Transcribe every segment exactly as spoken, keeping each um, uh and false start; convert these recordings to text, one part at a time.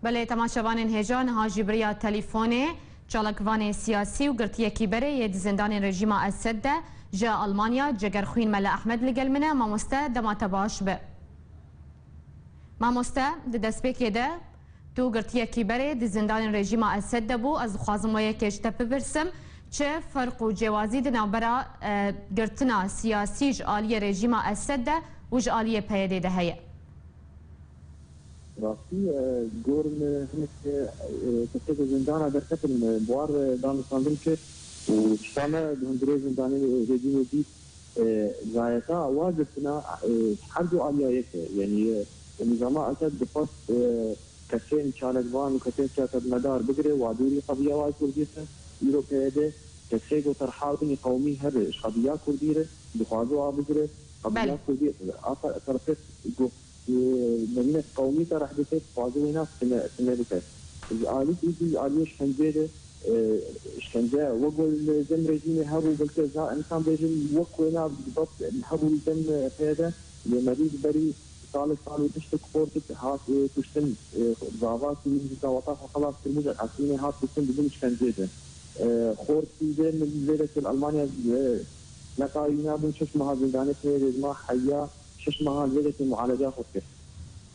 Belê, temaşevanên hêja, niha jî bi riya telîfonê çalakvanê siyasî û girtiyekî berê yê di zindanên rejîma Esed de ji Almanya, Cegerxwîn Mele Ehmed li gel min e. Mamoste, dema te baş be. Mamoste, di destpêkê de tu girtiyekî berê di zindanên rejîma Esed de bû. Ez dixwazim wê yekê ji te bipirsim, çi ferq û cêwazî di navbera, e, girtina siyasî ji aliyê rejîma Esed de û ji aliyê P Y D de heye? Rastî, e, gor min hinek, e, kesê ku zindana derketin, e, bi war, e, danûstandin kir û tişta me di hundirê zindanê rejîmê dît, e, gayeta wa girtina, e, her du aliya yek e. Yanî, e, nîzama Esed dixwest, e, kesên çalakvan û kesên siyasetmedar bigire, wa dûrî qediya wa Kurdî xist, îro P Y D, kesê ku terha binî qewmî hebe, ji qediya Kurdî re, dixwaze wa bigire, qediya Belê. Kurdî, a ter-, terfet ku, e, nirînek qewmî te reh dike, dixwaze wê nas tune, tune bike. Ji alî Kurdî, ji aliyê şkencê de, e, şkence wek ku li dem rejîmê hebû, belke za insan bêjin wek wêna bibat hebû li dem, e, P Y D, lê merî ji berî salek, sal û tiştek xortik hat, e, kuştin, e, gava kî min ji gavata xwe xelas kiribû, ji Efrînê hat kuştin, dibûn şkencê de. E, xortî de min zêdekê li Almanya, e, neqayî nabûn, şeş meha zindanê tê rêzma heya, şeş meha zêdekê mualeca xwe kir.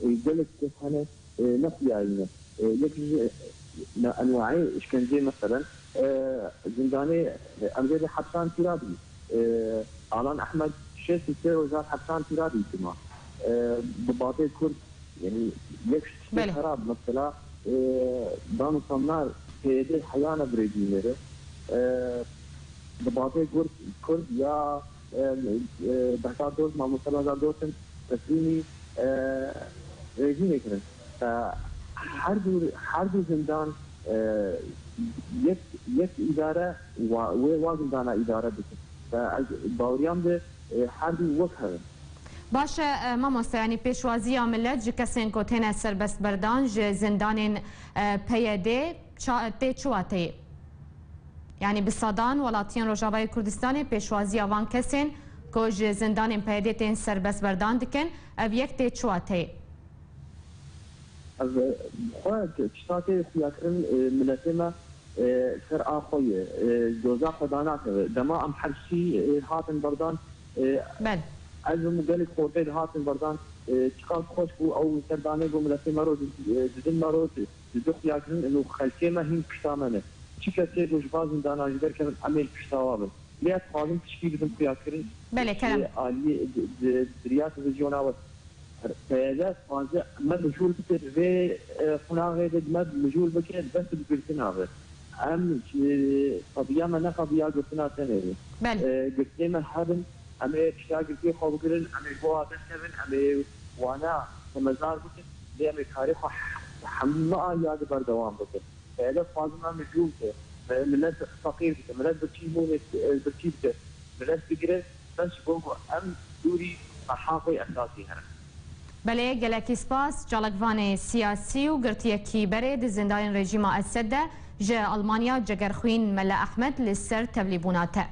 E, gelek kes hene, e, nexuyayîne. E, yek ji, e, enwayê şkencê, meselen, e, zindanê, e, em zêde hepsan tîra bî. E, Alan Ehmed şêst û sê rojan hepsan tîra bî dima. E, bi batê Kurd, yanî yek tiştê Belê. Xerab, mesela, e, danûstandar P Y D heyane bi rejîmê re. E, bi batê Kurd, Kurd ya, e, e, Behdar Dost, mamoste Behdar Dostin teslîmî, e, rejîmê kirin. E, her du, her du zindan, e, yek, yek îdare wa, wê wa zindana îdare bikin. E, ez baweriyan bi, e, her du wek hev in. Baş e, e, mamoste, yanî pêşwaziya milet ji kesên ku têne serbestberdan ji zindanên, e, P Y D ça-, tê çi wateyê? Yanî bi sedan welatiyên Rojavayê Kurdistanê pêşwaziya van kesên ku ji zindanên P Y D tên serbestberdan dikin, ev yek tê çi wateyê? Ez, e, xwe t-, tişta tê xuyakirin, e, miletê me, e, ser a xwe ye, e, doza xwe danakeve. Dema em her çî, e, hatin berdan, e, Belê. Ez him gelek xortê dihatin berdan, e, çiqas xweş bû ew serdanê ku miletê me ro di-, e, didin me ro di-, didi xuyakirin û xelkê me hîn pişta me ne. Çi kesê ku ji va zindana jî derkevin, em ê li pişta wa bin. Lê ez dixwazim tişkî bidim xuyakirin. Belê, Kerem. Ji aliyê di, di, di riya televizyona we. P Y D dixwaze me mijûl bike di vê, e, qunaxê de, me mijûl bike di dest bi girtina ve. Em, e, qediya me ne qediya girtina tenê ye. Belê. E, girtiyê me hebin, em ê pişta girtiyê xwe bigirin, em ê ji bo wa derkevin, em ê wana xemezar bikin, lê em ê karê xwe he-, hemû me aliya de berdewam bikin. P Y D dixwaze me mijûl bike, me-, milet feqîr bike, milet birçî hûnê, e, birçî bike, milet bigire, bes ji bo ku em dûrî ferha xwe esasî herin. Belê, gelekî spas. Çalakvanê siyasî û girtiyekî berê di zindanên rejîma Esed de ji Almanya, Cegerxwîn Mele Ehmed, li ser tevlîbûna te.